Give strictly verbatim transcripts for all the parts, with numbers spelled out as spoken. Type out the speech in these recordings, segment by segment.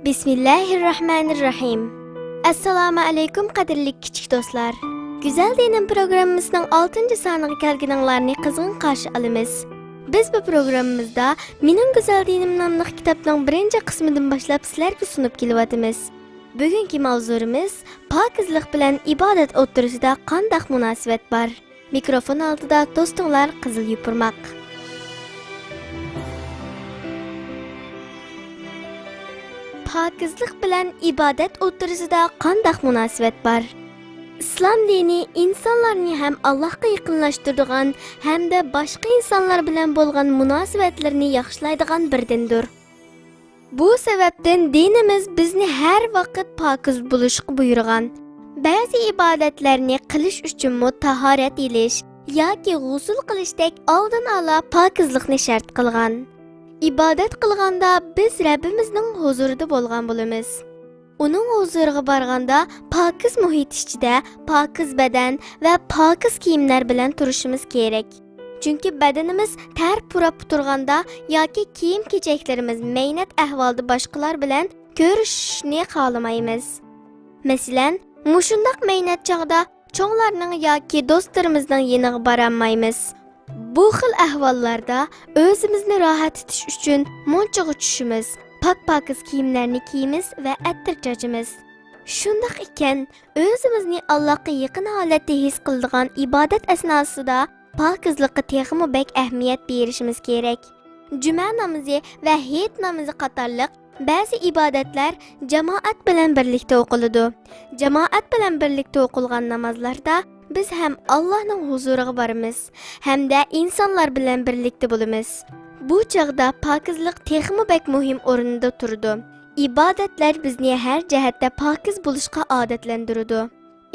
بىسمىللاھىررەھمانىررەھىم. ئەسسالامۇ ئەلەيكۇم، قەدىرلىك كىچىك دوستلار. گۈزەل دىنىم پروگراممىسىنىڭ ئالتىنچى سانىغا كەلگىنىڭلارنى قىزغىن قارشى ئالىمىز. بىز بۇ پروگراممىمىزدا مېنىڭ گۈزەل دىنىم ناملىق كىتابنىڭ بىرىنچى قىسمىدىن باشلاپ سىلەرگە سۇنۇپ كېلىۋاتىمىز. بۈگۈنكى ماۋزۇمىز پاكىزلىق بىلەن ئىبادەت ئوتتۇرىسىدا قانداق مۇناسىۋەت بار؟ مىكروفون ئالدىدا دوستۇڭلار قىزىل يوپۇرماق. پاكىزلىق بىلەن ئىبادەت ئوتتۇرىسىدا قانداق مۇناسىۋەت بار؟ ئىسلام دىنى ئىنسانلارنى ھەم ئاللاھقا يېقىنلاشتۇرىدىغان، ھەمدە باشقا ئىنسانلار بىلەن بولغان مۇناسىۋەتلىرىنى ياخشىلايدىغان بىر دىندۇر. بۇ سەۋەبتىن دىنىمىز بىزنى ھەر ۋاقىت پاكىز بولۇشقا بۇيرۇغان. بەزى ئىبادەتلەرنى قىلىش ئۈچۈنمۇ تاھارەت ئېلىش ياكى غۇسۇل قىلىشتەك ئالدىن ئالا پاكىزلىقنى شەرت قىلغان. ئىبادەت قىلغاندا بىز رەببىمىزنىڭ ھۇزۇرىدا بولغان بولىمىز. ئۇنىڭ ھۇزۇرىغا بارغاندا پاكىز مۇھىت ئىچىدە پاكىز بەدەن ۋە پاكىز كىيىملەر بىلەن تۇرۇشىمىز كېرەك. چۈنكى بەدىنىمىز تەر پۇراپ تۇرغاندا ياكى كىيىم-كېچەكلىرىمىز مەينەت ئەھۋالدا باشقىلار بىلەن كۆرۈشۈشنى خالىمايمىز. مەسىلەن، مۇشۇنداق مەينەت چاغدا چوڭلارنىڭ ياكى دوستلىرىمىزنىڭ يېنىغا بارالمايمىز. بۇ خىل ئەھۋاللاردا ئۆزىمىزنى راھەتلىتىش ئۈچۈن مۇنچىغا چۈشىمىز، پاك-پاكىز كىيىملەرنى كىيىمىز ۋە ئەتىر چاچىمىز. شۇنداق ئىكەن، ئۆزىمىزنى ئاللاھقا يېقىن ھالەتتە ھېس قىلىدىغان ئىبادەت ئەسناسىدا پاكىزلىققا تېخىمۇ بەك ئەھمىيەت بېرىشىمىز كېرەك. جۈمە نامىزى ۋە ھېيت نامىزى قاتارلىق بەزى ئىبادەتلەر جامائەت بىلەن بىرلىكتە ئوقۇلىدۇ. جامائەت بىلەن بىرلىكتە ئوقۇلغان نامازلاردا بىز ھەم ئاللاھنىڭ ھۇزۇرىغا بارىمىز، ھەمدە ئىنسانلار بىلەن بىرلىكتە بولىمىز. بۇ چاغدا پاكىزلىق تېخىمۇ بەك مۇھىم ئورۇندا تۇرىدۇ. ئىبادەتلەر بىزنى ھەر جەھەتتە پاكىز بولۇشقا ئادەتلەندۈرىدۇ.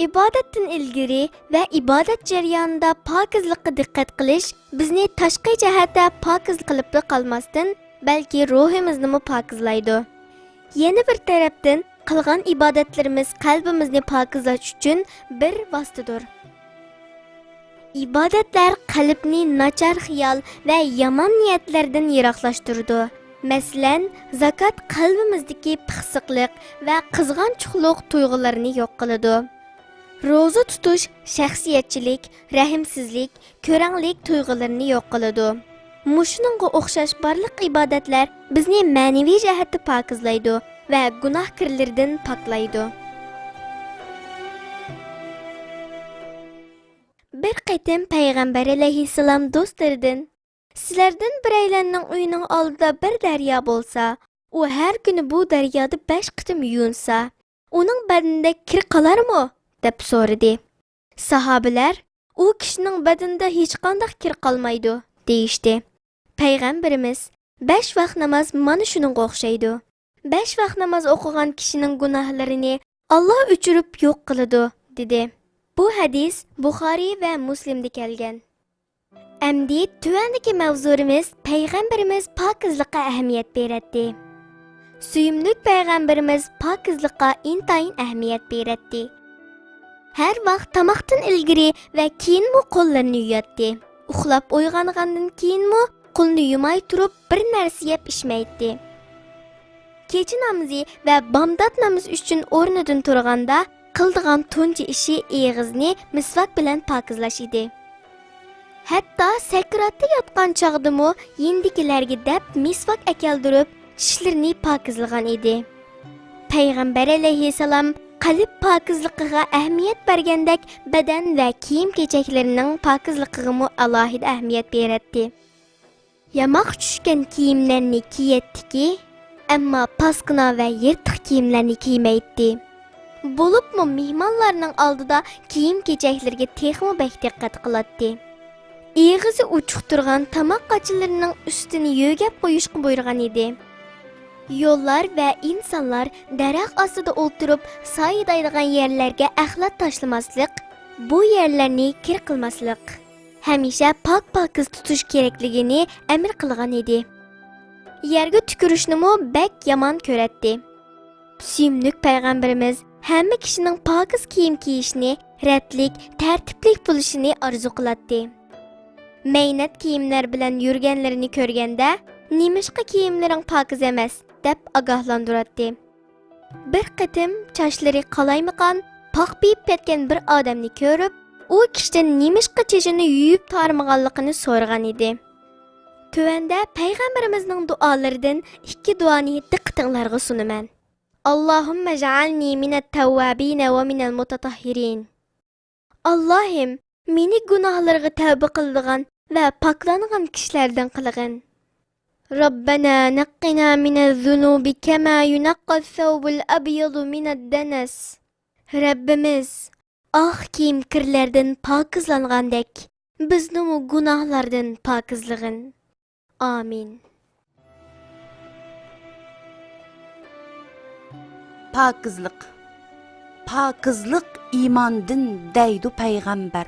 ئىبادەتتىن ئىلگىرى ۋە ئىبادەت جەريانىدا پاكىزلىققا دىققەت قىلىش بىزنى تاشقى جەھەتتە پاكىز قىلىپلا قالماستىن، بەلكى روھىمىزنىمۇ پاكىزلايدۇ. يەنە بىر تەرەپتىن، قىلغان ئىبادەتلىرىمىز قەلبىمىزنى پاكىزلاش ئۈچۈن بىر ۋاسىتىدۇر. ئىبادەتلەر قەلبنى ناچار خىيال ۋە يامان نىيەتلەردىن يىراقلاشتۇرىدۇ. مەسىلەن، زاكات قەلبىمىزدىكى پىخسىقلىق ۋە قىزغانچۇقلۇق تۇيغۇلىرىنى يوق قىلىدۇ. روزا تۇتۇش شەخسىيەتچىلىك، رەھىمسىزلىك، كۆرەڭلىك تۇيغۇلىرىنى يوق قىلىدۇ. مۇشۇنىڭغا ئوخشاش بارلىق ئىبادەتلەر بىزنى مەنىۋى جەھەتتە پاكىزلايدۇ ۋە گۇناھ كىرلىرىدىن پاكلايدۇ. بىر قېتىم پەيغەمبەر ئەلەيھىسسالام دوستلىرىدىن، «سىلەردىن بىرەيلەننىڭ ئۆيىنىڭ ئالدىدا بىر دەريا بولسا، ئۇ ھەر كۈنى بۇ دەريادا بەش قېتىم يۇيۇنسا، ئۇنىڭ بەدىنىدە كىر قالارمۇ؟» دەپ سورىدى. ساھابىلەر، «ئۇ كىشىنىڭ بەدىنىدە ھېچقانداق كىر قالمايدۇ» دېيىشتى. پەيغەمبىرىمىز، «بەش ۋاق ناماز مانا شۇنىڭغا ئوخشايدۇ. بەش ۋاق ناماز ئوقۇغان كىشىنىڭ گۇناھلىرىنى ئاللا ئۆچۈرۈپ يوق قىلىدۇ» دېدى. بۇ ھەدىس بۇخارىي ۋە مۇسلىمدە كەلگەن. ئەمدى تۆۋەندىكى مەۋزۇرىمىز پەيغەمبىرىمىز پاكىزلىققا ئەھمىيەت بېرەتتى. سۆيۈملۈك پەيغەمبىرىمىز پاكىزلىققا ئىنتايىن ئەھمىيەت بېرەتتى. ھەر ۋاق تاماقتىن ئىلگىرى ۋە كېيىنمۇ قوللىرىنى يۇياتتى. ئۇخلاپ ئويغانغاندىن كېيىنمۇ قولىنى يۇماي تۇرۇپ بىر نەرسە يەپ ئىچمەيتتى. كېچە نامىزى ۋە بامدات نامىزى ئۈچۈن ئورنىدىن تۇرغاندا قىلىدىغان تۇنجى ئىشى ئېغىزنى مىسۋاك بىلەن پاكىزلاش ئىدى. ھەتتا سەكراتتا ياتقان چاغدىمۇ يېنىدىكىلەرگە دەپ مىسۋاك ئەكەلدۈرۈپ، چىشلىرىنى پاكىزلىغان ئىدى. پەيغەمبەر ئەلەيھىسسالام قەلب پاكىزلىقىغا ئەھمىيەت بەرگەندەك، بەدەن ۋە كىيىم-كېچەكلىرىنىڭ پاكىزلىقىغىمۇ ئالاھىدە ئەھمىيەت بېرەتتى. ياماق چۈشكەن كىيىملەرنى كىيەتتىكى، ئەمما پاسكىنا ۋە يىرتىق كىيىملەرنى كىيمەيتتى. بولۇپمۇ مېھمانلارنىڭ ئالدىدا كىيىم-كېچەكلىرىگە تېخىمۇ بەك دىققەت قىلاتتى. ئېغىزى ئوچۇق تۇرغان تاماق قاچىلىرىنىڭ ئۈستىنى يۆگەپ قويۇشقا بۇيرۇغان ئىدى. يوللار ۋە ئىنسانلار دەرەخ ئاستىدا ئولتۇرۇپ سايىدايدىغان يەرلەرگە ئەخلەت تاشلىماسلىق، بۇ يەرلەرنى كىر قىلماسلىق، ھەمىشە پاك-پاكىز تۇتۇش كېرەكلىكىنى ئەمىر قىلغان ئىدى. يەرگە تۈكۈرۈشنىمۇ بەك يامان كۆرەتتى. سۆيۈملۈك پەيغەمبىرىمىز ھەممە كىشىنىڭ پاكىز كىيىم كىيىشىنى رەتلىك، تەرتىپلىك بولۇشىنى ئارزۇ قىلاتتى. مەينەت كىيىملەر بىلەن يۈرگەنلىرىنى كۆرگەندە، «نېمىشقا كىيىملىرىڭ پاكىز ئەمەس؟» دەپ ئاگاھلاندۇراتتى. بىر قېتىم چاچلىرى قالايمىقان، پاقپىيىپ كەتكەن بىر ئادەمنى كۆرۈپ، ئۇ كىشىدىن نېمىشقا چېچىنى يۇيۇپ تارىمىغانلىقىنى سورىغان ئىدى. تۆۋەندە پەيغەمبىرىمىزنىڭ دۇئالىرىدىن ئىككى دۇئانى دىققىتىڭلارغا سۇنىمەن. اللهم اجعلني من التوابين ومن المتطهرين. ئاللاھىم، مېنى گۇناھلىرىغا تەۋبە قىلىدىغان ۋە پاكلانغان كىشىلەردىن قىلغىن. ربنا نقنا من الذنوب كما ينقى الثوب الأبيض من الدنس. رەببىمىز، ئاق كىيىم كىرلەردىن پاكىزلانغاندەك، بىزنىمۇ گۇناھلاردىن پاكىزلىغىن. ئامىن. پاكىزلىق. پاكىزلىق ئىماندىن دەيدۇ پەيغەمبەر.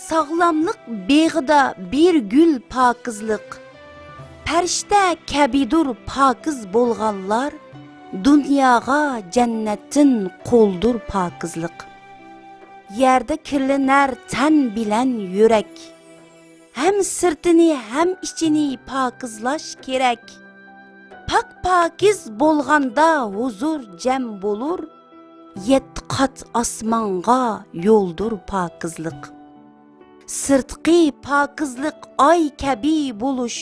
ساغلاملىق بېغىدا بىر گۈل پاكىزلىق. پەرىشتە كەبىدۇر پاكىز بولغانلار، دۇنياغا جەننەتتىن قولدۇر پاكىزلىق. يەردە كىرلىنەر تەن بىلەن يۈرەك. ھەم سىرتىنى، ھەم ئىچىنى پاكىزلاش كېرەك. پاك-پاكىز بولغاندا ھۇزۇر جەم بولۇر، يەتتە قات ئاسمانغا يولدۇر پاكىزلىق. سىرتقى پاكىزلىق ئاي كەبى بولۇش،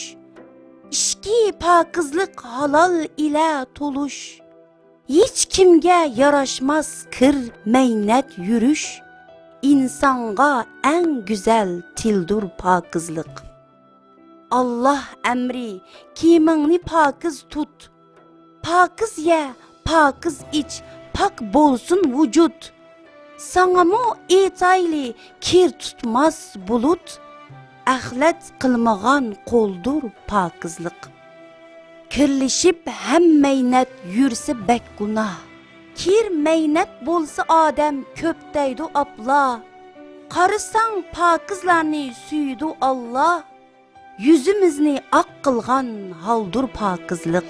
ئىچكى پاكىزلىق ھالال ئىلە تولۇش. ھېچكىمگە ياراشماس كىر مەينەت يۈرۈش، ئىنسانغا ئەڭ گۈزەل تىلدۇر پاكىزلىق. ئاللاھ ئەمرى، كىيىمىڭنى پاكىز تۇت. پاكىز يە، پاكىز ئىچ، پاك بولسۇن ۋۇجۇد. ساڭىمۇ ئېيتايلى، كىر تۇتماس بۇلۇت، ئەخلەت قىلمىغان قولدۇر پاكىزلىق. كىرلىشىپ ھەممەينەت يۈرسە بەك گۇناھ. كىر مەينەت بولسا ئادەم كۆپ دەيدۇ ئاپلا. قارىساڭ پاكىزلارنى سۆيىدۇ ئاللا. يۈزىمىزنى ئاق قىلغان ھالدۇر پاكىزلىق.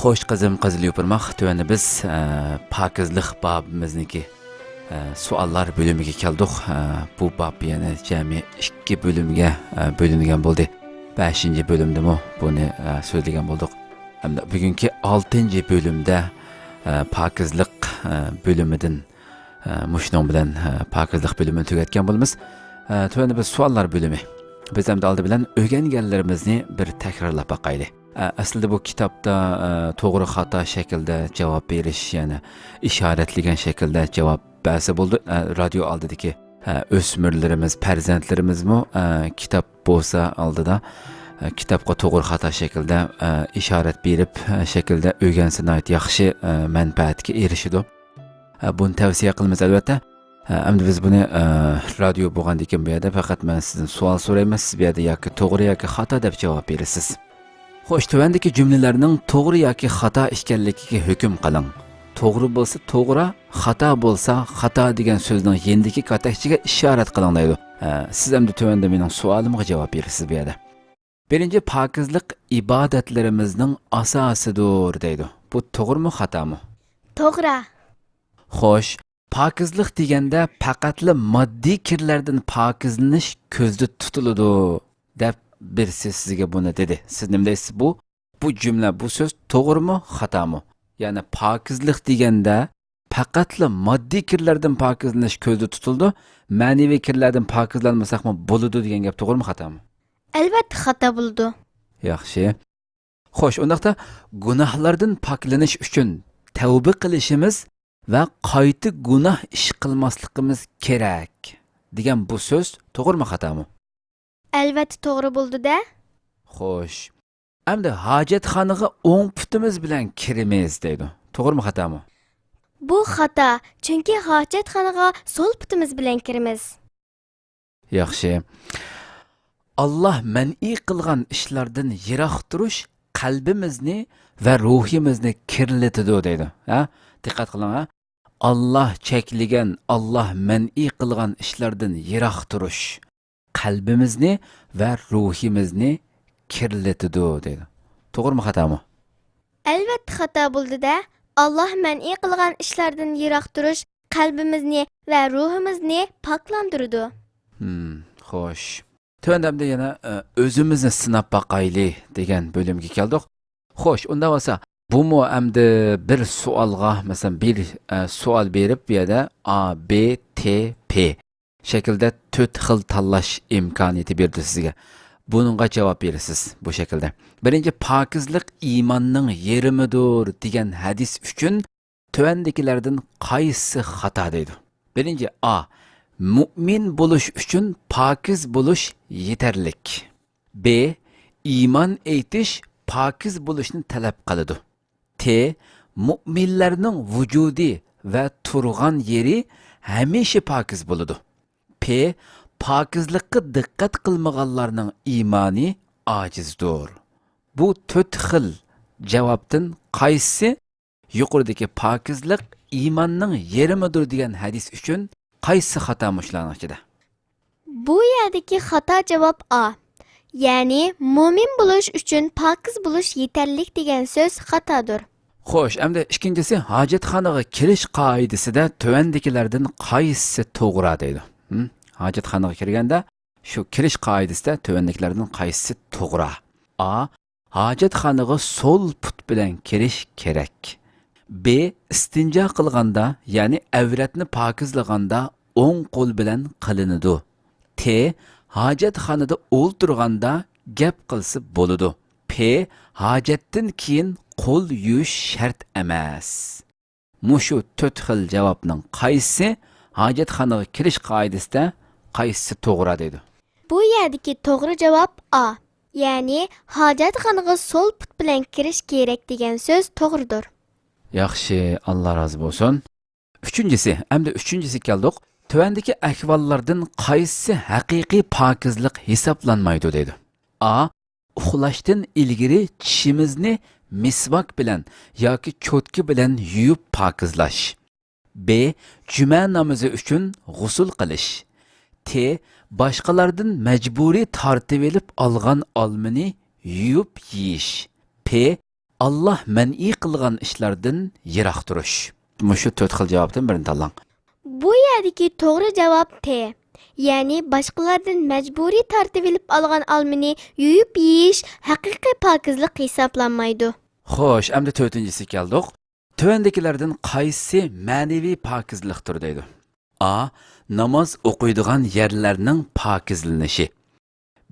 خوش، قىزىم قىزىل يوپۇرماق، تۆۋەندە بىز، ئە، پاكىزلىق بابىمىزنىڭكى، ئە، سوئاللار بۆلۈمىگە كەلدۇق. ئە، بۇ باب يەنە جەمئىي ئىككى بۆلۈمگە، ئە، بۆلۈنگەن بولدى. بەشىنچى بۆلۈمدىمۇ بۇنى، ئە، سۆزلىگەن بولدۇق. ھەمدە بۈگۈنكى ئالتىنچى بۆلۈمدە، ئە، پاكىزلىق، ئە، بۆلۈمىدىن، ئە، مۇشۇنىڭ بىلەن، ئە، پاكىزلىق بۆلۈمىنى تۈگەتكەن بولىمىز. ئە، تۆۋەندە بىز سوئاللار بۆلۈمى. بىز ئەمدى ئالدى بىلەن ئۆگەنگەنلىرىمىزنى بىر تەكرارلاپ باقايلى. ئە، ئەسلىدە بۇ كىتابتا، ئە، توغرا خاتا شەكىلدە جاۋاب بېرىش، يەنى ئىشارەتلىگەن شەكىلدە جاۋاب بەرسە بولىدۇ. ئە، رادىيو ئالدىدىكى، ئە، ئۆسمۈرلىرىمىز، پەرزەنتلىرىمىزمۇ، ئە، كىتاب بولسا ئالدىدا، ئە، كىتابقا توغرا خاتا شەكىلدە، ئە، ئىشارەت بېرىپ، ئە، شەكىلدە ئۆگەنسە ناھايىتى ياخشى، ئە، مەنپەئەتكە ئېرىشىدۇ. ئە، بۇنى تەۋسىيە قىلىمىز، ئەلۋەتتە. ئە، ئەمدى بىز بۇنى، ئە، رادىيو بولغاندىن كېيىن بۇ يەردە پەقەت مەن سىزدىن سوئال سورايمەن، سىز بۇ يەردە ياكى توغرا ياكى خاتا دەپ جاۋاب بېرىسىز. خوش، تۆۋەندىكى جۈملىلەرنىڭ توغرا ياكى خاتا ئىكەنلىكىگە ھۆكۈم قىلىڭ. توغرا بولسا توغرا، خاتا بولسا خاتا دېگەن سۆزنىڭ يېنىدىكى كاتەكچىگە ئىشارەت قىلىڭ دەيدۇ. ھە، سىز ئەمدى تۆۋەندە مېنىڭ سوئالىمغا جاۋاب بېرىسىز بۇ يەردە. بىرىنچى، پاكىزلىق ئىبادەتلىرىمىزنىڭ ئاساسىدۇر دەيدۇ. بۇ توغرىمۇ، خاتامۇ؟ توغرا. خوش، پاكىزلىق دېگەندە پەقەتلا ماددىي كىرلەردىن پاكىزلىنىش كۆزدە تۇتۇلىدۇ، دەپ بىرسى سىزگە بۇنى دېدى. سىز نېمە دەيسىز؟ بۇ، بۇ جۈملە، بۇ سۆز توغرىمۇ، خاتامۇ؟ يەنى پاكىزلىق دېگەندە پەقەتلا ماددىي كىرلەردىن پاكىزلىنىش كۆزدە تۇتۇلىدۇ، مەنىۋى كىرلەردىن پاكىزلانمىساقمۇ بولىدۇ دېگەن گەپ توغرىمۇ، خاتامۇ؟ ئەلۋەتتە خاتا بولىدۇ. ياخشى. خوش، ئۇنداقتا گۇناھلاردىن پاكلىنىش ئۈچۈن تەۋبە قىلىشىمىز ۋە قايتا گۇناھ ئىش قىلماسلىقىمىز كېرەك دېگەن بۇ سۆز توغرىمۇ، خاتامۇ؟ ئەلۋەتتە توغرا بولىدۇ-دە. خوش. ئەمدى ھاجەتخانىغا ئوڭ پۇتىمىز بىلەن كىرىمىز دەيدۇ. توغرىمۇ، خاتامۇ؟ بۇ خاتا، چۈنكى ھاجەتخانىغا سول پۇتىمىز بىلەن كىرىمىز. ياخشى. ئاللاھ مەنئى قىلغان ئىشلاردىن يىراق تۇرۇش قەلبىمىزنى ۋە روھىمىزنى كىرلىتىدۇ دەيدۇ. ھە؟ دىققەت قىلىڭ، ھە؟ ئاللاھ چەكلىگەن، ئاللاھ مەنئى قىلغان ئىشلاردىن يىراق تۇرۇش قەلبىمىزنى ۋە روھىمىزنى كىرلىتىدۇ دەيدۇ. توغرىمۇ، خاتامۇ؟ ئەلۋەتتە خاتا بولىدۇ-دە. ئاللاھ مەنئى قىلغان ئىشلاردىن يىراق تۇرۇش قەلبىمىزنى ۋە روھىمىزنى پاكلاندۇرىدۇ. ھىم، خوش. تۆۋەندە ئەمدى يەنە، ئە، ئۆزىمىزنى سىناپ باقايلى دېگەن بۆلۈمگە كەلدۇق. خوش، ئۇنداق بولسا، بۇمۇ ئەمدى بىر سوئالغا، مەسىلەن، بىر، ئە، سوئال بېرىپ، بۇ يەردە ئا، بې، تې، پې شەكىلدە تۆت خىل تاللاش ئىمكانىيىتى بېرىدۇ سىزگە. بۇنىڭغا جاۋاب بېرىسىز بۇ شەكىلدە. بىرىنچى، پاكىزلىق ئىماننىڭ يېرىمىدۇر دېگەن ھەدىس ئۈچۈن تۆۋەندىكىلەردىن قايسىسى خاتا دەيدۇ؟ بىرىنچى، ئا، مۇئمىن بولۇش ئۈچۈن پاكىز بولۇش يېتەرلىك. بې، ئىمان ئېيتىش پاكىز بولۇشنى تەلەپ قىلىدۇ. تې، مۇئمىنلەرنىڭ ۋۇجۇدى ۋە تۇرغان يېرى ھەمىشە پاكىز بولىدۇ. پې، پاكىزلىققا دىققەت قىلمىغانلارنىڭ ئىمانى ئاجىزدۇر. بۇ تۆت خىل جاۋابتىن قايسىسى يۇقىرىدىكى پاكىزلىق ئىماننىڭ يېرىمىدۇر دېگەن ھەدىس ئۈچۈن قايسىسى خاتا مۇشۇلارنىڭ ئىچىدە؟ بۇ يەردىكى خاتا جاۋاب ئا. يەنى، مۇئمىن بولۇش ئۈچۈن پاكىز بولۇش يېتەرلىك دېگەن سۆز خاتادۇر. خوش، ئەمدى ئىككىنچىسى، ھاجەتخانىغا كىرىش قائىدىسىدە تۆۋەندىكىلەردىن قايسىسى توغرا دەيدۇ؟ ھىم؟ ھاجەتخانىغا كىرگەندە شۇ كىرىش قائىدىسىدە تۆۋەندىكىلەردىن قايسىسى توغرا؟ ئا، ھاجەتخانىغا سول پۇت بىلەن كىرىش كېرەك. بې، ئىستىنجا قىلغاندا، يەنى ئەۋرەتنى پاكىزلىغاندا ئوڭ قول بىلەن قىلىنىدۇ. تې، ھاجەتخانىدا ئولتۇرغاندا گەپ قىلسا بولىدۇ. پې، ھاجەتتىن كېيىن قول يۇيۇش شەرت ئەمەس. مۇشۇ تۆت خىل جاۋابنىڭ قايسىسى ھاجەتخانىغا كىرىش قائىدىسىدە قايسىسى توغرا دەيدۇ؟ بۇ يەردىكى توغرا جاۋاب ئا. يەنى، ھاجەتخانىغا سول پۇت بىلەن كىرىش كېرەك دېگەن سۆز توغرىدۇر. ياخشى، ئاللا رازى بولسۇن. ئۈچىنچىسى، ئەمدى ئۈچىنچىسىگە كەلدۇق. تۆۋەندىكى ئەھۋاللاردىن قايسىسى ھەقىقىي پاكىزلىق ھېسابلانمايدۇ دەيدۇ؟ ئا، ئۇخلاشتىن ئىلگىرى چىشىمىزنى مىسۋاك بىلەن ياكى چوتكا بىلەن يۇيۇپ پاكىزلاش. بې، جۈمە نامىزى ئۈچۈن غۇسۇل قىلىش. تې، باشقىلاردىن مەجبۇرىي تارتىۋېلىپ ئالغان ئالمىنى يۇيۇپ يېيىش. پې، ئاللا مەنئى قىلغان ئىشلاردىن يىراق تۇرۇش. مۇشۇ تۆت خىل جاۋابتىن بىرىنى تاللاڭ. بۇ يەردىكى توغرا جاۋاب تې. يەنى باشقىلاردىن مەجبۇرىي تارتىۋېلىپ ئالغان ئالمىنى يۇيۇپ يېيىش ھەقىقىي پاكىزلىق ھېسابلانمايدۇ. خوش، ئەمدى تۆتىنچىسىگە كەلدۇق. تۆۋەندىكىلەردىن قايسىسى مەنىۋى پاكىزلىقتۇر دەيدۇ؟ ئا، ناماز ئوقۇيدىغان يەرلەرنىڭ پاكىزلىنىشى.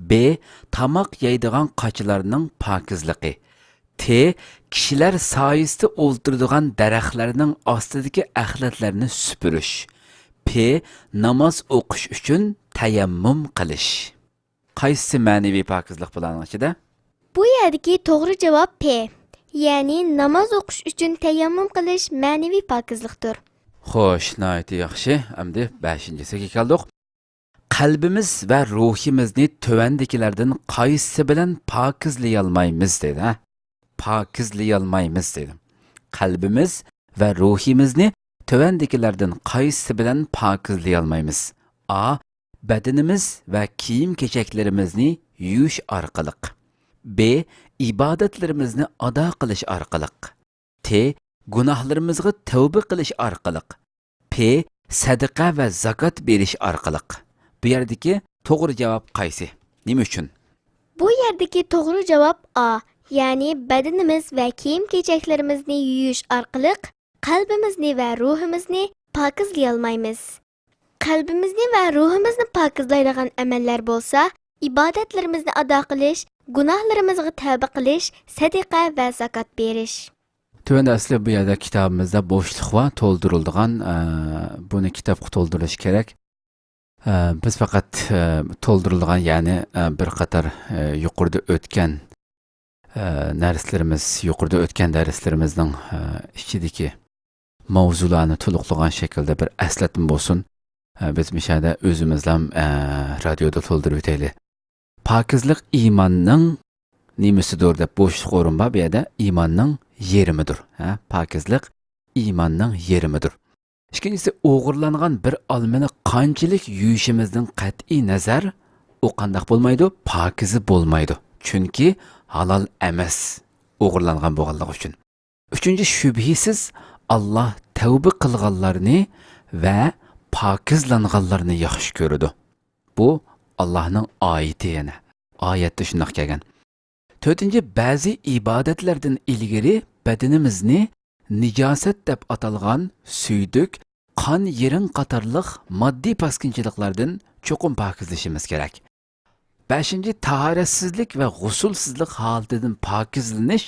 بې، تاماق يەيدىغان قاچىلارنىڭ پاكىزلىقى. تې، كىشىلەر سايىسىدا ئولتۇرىدىغان دەرەخلەرنىڭ ئاستىدىكى ئەخلەتلەرنى سۈپۈرۈش. پې، ناماز ئوقۇش ئۈچۈن تەيەممۇم قىلىش. قايسىسى مەنىۋى پاكىزلىق بۇلارنىڭ ئىچىدە؟ بۇ يەردىكى توغرا جاۋاب پې. يەنى ناماز ئوقۇش ئۈچۈن تەيەممۇم قىلىش مەنىۋى پاكىزلىقتۇر. خوش، ناھايىتى ياخشى. ئەمدى بەشىنچىسىگە كەلدۇق. قەلبىمىز ۋە روھىمىزنى تۆۋەندىكىلەردىن قايسىسى بىلەن پاكىزلىيالمايمىز دېدى، ھە؟ پاكىزلىيالمايمىز دېدى. قەلبىمىز ۋە روھىمىزنى تۆۋەندىكىلەردىن قايسىسى بىلەن پاكىزلىيالمايمىز؟ ئا، بەدىنىمىز ۋە كىيىم-كېچەكلىرىمىزنى يۇيۇش ئارقىلىق. بې، ئىبادەتلىرىمىزنى ئادا قىلىش ئارقىلىق. تې، گۇناھلىرىمىزغا تەۋبە قىلىش ئارقىلىق. پې، سەدىقە ۋە زاكات بېرىش ئارقىلىق. بۇ يەردىكى توغرا جاۋاب قايسى؟ نېمە ئۈچۈن؟ بۇ يەردىكى توغرا جاۋاب ئا، يەنى بەدىنىمىز ۋە كىيىم-كېچەكلىرىمىزنى يۇيۇش ئارقىلىق قەلبىمىزنى ۋە روھىمىزنى پاكىزلىيالمايمىز. قەلبىمىزنى ۋە روھىمىزنى پاكىزلايدىغان ئەمەللەر بولسا، ئىبادەتلىرىمىزنى ئادا قىلىش، گۇناھلىرىمىزغا تەۋبە قىلىش، سەدىقە ۋە زاكات بېرىش. تۆۋەندە ئەسلى بۇ يەردە كىتابىمىزدا بوشلۇق بار، تولدۇرۇلىدىغان، ئە، بۇنى كىتابقا تولدۇرۇش كېرەك. ئە، بىز پەقەت، ئە، تولدۇرۇلغان، يەنى، ئە، بىر قاتار، ئە، يۇقىرىدا ئۆتكەن، ئە، نەرسىلىرىمىز، يۇقىرىدا ئۆتكەن دەرسلىرىمىزنىڭ، ئە، ئىچىدىكى ماۋزۇلارنى تولۇقلىغان شەكىلدە بىر ئەسلەتمە بولسۇن. ئە، بىز مۇشۇ يەردە ئۆزىمىزلام، ئە، رادىيودا تولدۇرۇۋېتەيلى. پاكىزلىق ئىماننىڭ نېمىسىدۇر دەپ بوشلۇق ئورۇن بار. بۇ يەردە ئىماننىڭ يېرىمىدۇر. ھە، پاكىزلىق ئىماننىڭ يېرىمىدۇر. ئىككىنچىسى، ئوغرىلانغان بىر ئالمىنى قانچىلىك يۇيۇشىمىزدىن قەتئىي نەزەر، ئۇ قانداق بولمايدۇ؟ پاكىزە بولمايدۇ. چۈنكى ھالال ئەمەس، ئوغرىلانغان بولغانلىقى ئۈچۈن. ئۈچىنچى، شۈبھىسىز، ئاللا تەۋبە قىلغانلارنى ۋە پاكىزلانغانلارنى ياخشى كۆرىدۇ. بۇ ئاللاھنىڭ ئايىتى يەنە. ئايەتتە شۇنداق كەلگەن. تۆتىنچى، بەزى ئىبادەتلەردىن ئىلگىرى بەدىنىمىزنى نىجاسەت دەپ ئاتالغان سۈيدۈك، قان، يىرىڭ قاتارلىق ماددىي پاسكىنچىلىقلاردىن چوقۇم پاكىزلىشىمىز كېرەك. بەشىنچى، تاھارەتسىزلىك ۋە غۇسۇلسىزلىق ھالىتىدىن پاكىزلىنىش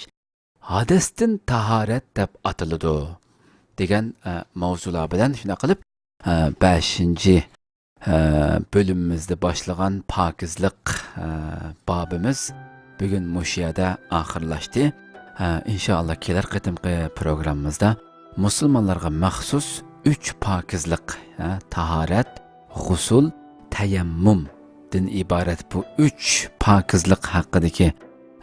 ھادەستىن تاھارەت دەپ ئاتىلىدۇ، دېگەن، ئە، ماۋزۇلار بىلەن شۇنداق قىلىپ، ئە، بەشىنچى، ئە، بۆلۈمىمىزدە باشلىغان پاكىزلىق، ئە، بابىمىز بۈگۈن مۇشۇ يەردە ئاخىرلاشتى. ئە، ئىنشائاللا، كېلەر قېتىمقى پروگراممىمىزدا مۇسۇلمانلارغا مەخسۇس ئۈچ پاكىزلىق، ئە، تاھارەت، غۇسۇل، تەيەممۇمدىن ئىبارەت بۇ ئۈچ پاكىزلىق ھەققىدىكى،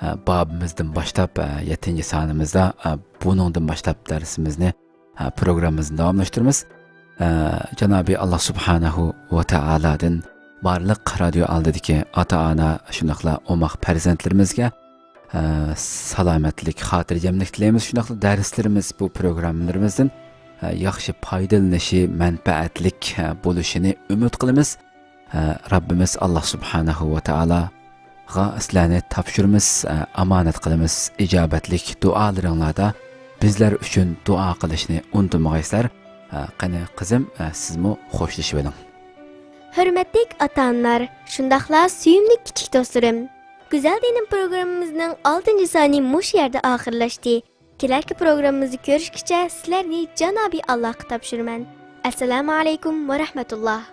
ئە، بابىمىزدىن باشلاپ، ئە، يەتتىنچى سانىمىزدا، ئە، بۇنىڭدىن باشلاپ دەرسىمىزنى، ئە، پروگراممىمىزنى داۋاملاشتۇرىمىز. ئە، جانابى ئاللا سۇبھانەھۇ ۋە تائالادىن بارلىق رادىيو ئالدىدىكى ئاتا-ئانا، شۇنداقلا ئوماق پەرزەنتلىرىمىزگە، ئە، سالامەتلىك، خاتىرجەملىك تىلەيمىز. شۇنداقلا دەرسلىرىمىز، بۇ پروگراممىلىرىمىزدىن، ئە، ياخشى پايدىلىنىشى، مەنپەئەتلىك، ئە، بولۇشىنى ئۈمىد قىلىمىز. ئە، رەببىمىز ئاللا سۇبھانەھۇ ۋە تائالاغا سىلەرنى تاپشۇرىمىز، ئە، ئامانەت قىلىمىز. ئىجابەتلىك دۇئالىرىڭلاردا بىزلەر ئۈچۈن دۇئا قىلىشنى ئۇنتۇمىغايسىلەر. ئە، قېنى قىزىم، ئە، سىزمۇ خوشلىشىۋېلىڭ. ھۆرمەتلىك ئاتا-ئانىلار، شۇنداقلا سۆيۈملۈك كىچىك دوستلىرىم. گۈزەل دىنىم پروگراممىمىزنىڭ ئالتىنچى سانى مۇشۇ يەردە ئاخىرلاشتى. كېلەركى پروگراممىمىزدا كۆرۈشكىچە سىلەرنى جانابى ئاللاھقا تاپشۇرىمەن. ئەسسالامۇ ئەلەيكۇم ۋە رەھمەتۇللاھ.